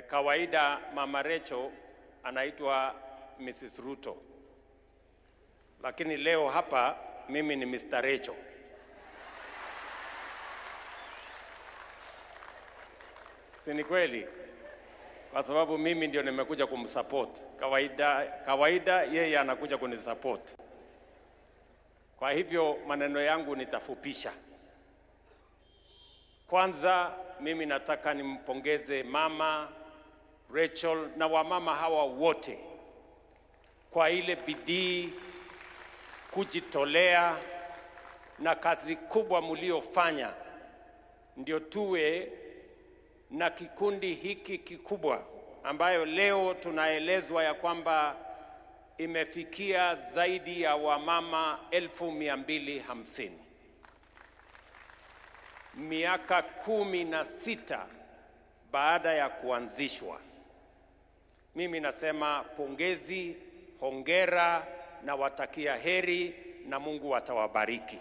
Kawaida Mama Rachel anaitwa Mrs. Ruto, lakini leo hapa mimi ni Mr. Rachel. Si ni kweli? Kwa sababu mimi ndio nimekuja kumsupport. Kawaida, kawaida yeye anakuja kunisupport. Kwa hivyo maneno yangu nitafupisha. Kwanza mimi nataka nimpongeze Mama Rachel na wamama hawa wote kwa ile bidii, kujitolea na kazi kubwa mliofanya, ndio tuwe na kikundi hiki kikubwa ambayo leo tunaelezwa ya kwamba imefikia zaidi ya wamama 250,000 miaka 16 baada ya kuanzishwa. Mimi nasema pongezi, hongera na watakia heri na Mungu atawabariki.